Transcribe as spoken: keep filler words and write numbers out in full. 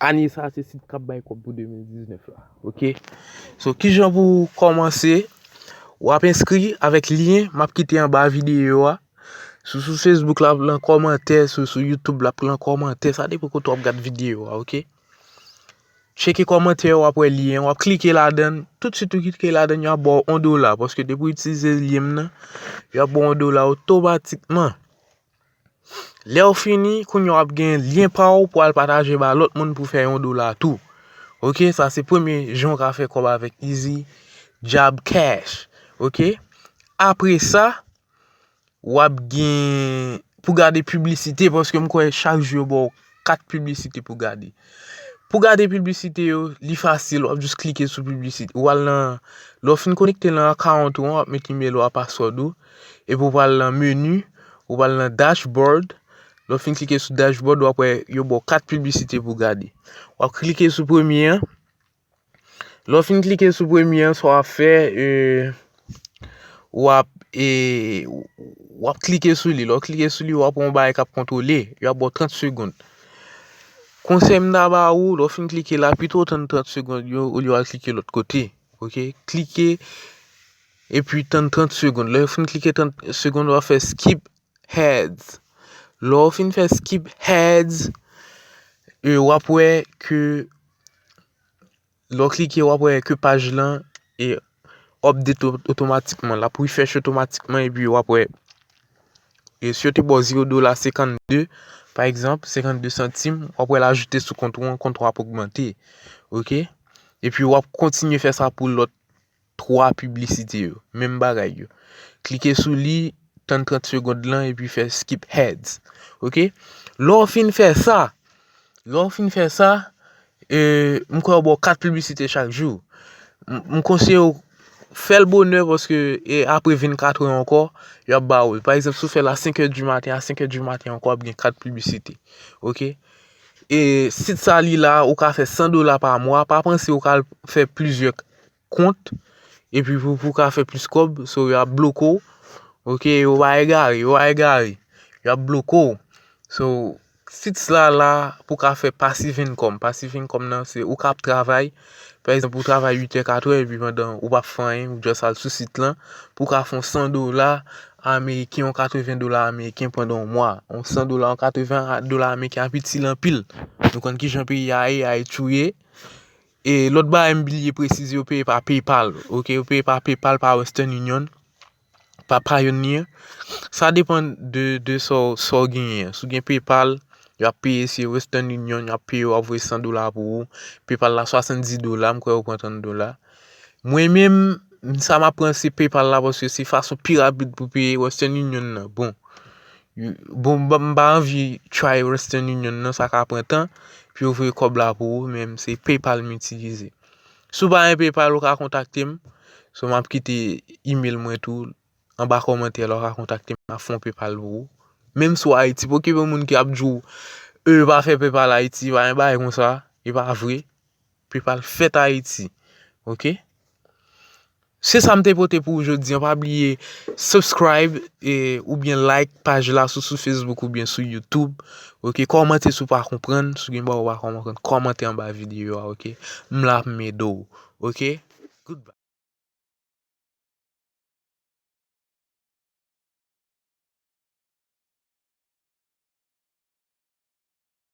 Ane sa se sit k ap bay kòb pou de mil diznèf la. Ok? So, kijan pou w kòmanse? W ap enskri avèk lyen m ap kite anba videyo a. Sou, sou Facebook la, l ap lan kòmantè, sou, sou YouTube la, l ap lan kòmantè. Sa depann kote w ap gad videyo a, ok? Tcheke kòmantè yo, w ap wè lyen, w ap klike ladan l. Toutswit ou klike ladan l, y ap ba w yon dola, paske depi w itilize lyen m nan, y ap ba w yon dola otomatikman. Lè w fini, kounye a w ap gen lyen pa w pou al pataje ba lòt moun pou fè yon dola tou. Ok, sa se premye jan w ka fè kòb avèk Easy Job Cash. Ok, apre sa, w ap gen pou gade piblisite, paske m kwè chak jou yo ba w kat piblisite pou gade. Pou gade piblisite yo, li fasil, w ap jis klike sou piblisite. Ou al nan, lè w fin konekte nan account ou an, w ap met email ou a, password ou, epi w pral nan meni, ou pral nan dashboard. Lè w fin klike sou dashboard, w ap wè yo ba w kat piblisite pou gade. W ap klike sou premye an. Lè w fin klike sou premye an, sa w ap fè, e, w ap, e, w ap klike sou li. Lè w klike sou li, w ap wè yon bagay k ap kontwole. Y ap ba w trant segonn. Konsèy m ta ba ou, lè w fin klike la, pito w tann trant segonn yo, olye w al klike lòt kote. Ok? Klike, epi tann trant segonn. Lè w fin klike trant segonn, w ap fè skip ads. Lè w fin fè skip ads, e, w ap wè ke, lè w klike, w ap wè ke paj lan e update o-, otomatikman. L ap refresh otomatikman, epi w ap wè, e si yo te ba w zewo dola senkannde, pa egzanp, senkannde santim, w ap wè l ajoute sou kont ou an, kont ou ap ogmante. Ok? Epi w ap kontinye fè sa pou lòt twa piblisite yo. Menm bagay yo. Klike sou li, tann trant segonn lan, epi fè skip ads. Ok? Lè w fin fè sa, lè w fin fè sa, e, m kwè yo ba w kat piblisite chak jou. M, m konseye w fè l bonè paske, e, apre vennkat è ankò, y ap ba w li. Pa egzanp, si w fè l a senk è di maten, a senk è di maten ankò, w ap gen kat piblisite. Ok? E sit sa li la, ou ka fè san dola pa mwa, pa panse ou ka al fè plizyè kont, epi pou, pou ka fè plis kòb, so y ap bloke w. Ok, yo pa egare, yo pa egare. Y ap bloke w. So, sit sa la pou ka fè passive income. Passive income nan, se ou ka ap travay, pa egzanp, ou travay uit è, kat è, epi pandan ou p ap fè anyen, ou just al sou sit lan, pou ka fè yon san dola ameriken, yon katreven dola ameriken pandan yon mwa. Yon san dola, yon katreven dola ameriken ap itil anpil. Nou konn kijan peyi a ye, a etchouye. E lòt bagay m bliye presize, yo peye pa PayPal, ok? Yo peye pa PayPal, pa Western Union, pa Payoneer. Sa depann de, de sa w, sa w genyen. Si w gen PayPal, y ap peye, se Western Union, y ap peye w, ap voye san dola pou ou. PayPal la, swasanndis dola, m kwè yo pran trant dola. Mwen menm, sa m ap pran se PayPal la, paske se fason pi rapid pou peye. Western Union nan, bon, bon, m pa, m pa anvi try Western Union nan, sa ka pran tan pou yo voye kòb la pou ou, men se PayPal m itilize. Si w pa gen PayPal, ou ka kontakte m. So, m ap kite email mwen tou anba kòmantè la, ou ka kontakte m, m ap fè yon PayPal pou ou. Menm si w Ayiti, pa okipe moun ki ap di w, e, pa fè PayPal Ayiti, pa gen bagay konsa, e pa vre. PayPal fèt Ayiti. Ok? Se sa m te pote pou ou jodi an. Pa bliye subscribe e, oubyen like paj la sou, sou Facebook oubyen sou YouTube. Ok? Kòmante si w pa konprann. Si w gen bagay ou pa konprann, kòmante anba videyo a, ok? M la pou m ede w. Ok? Goodbye.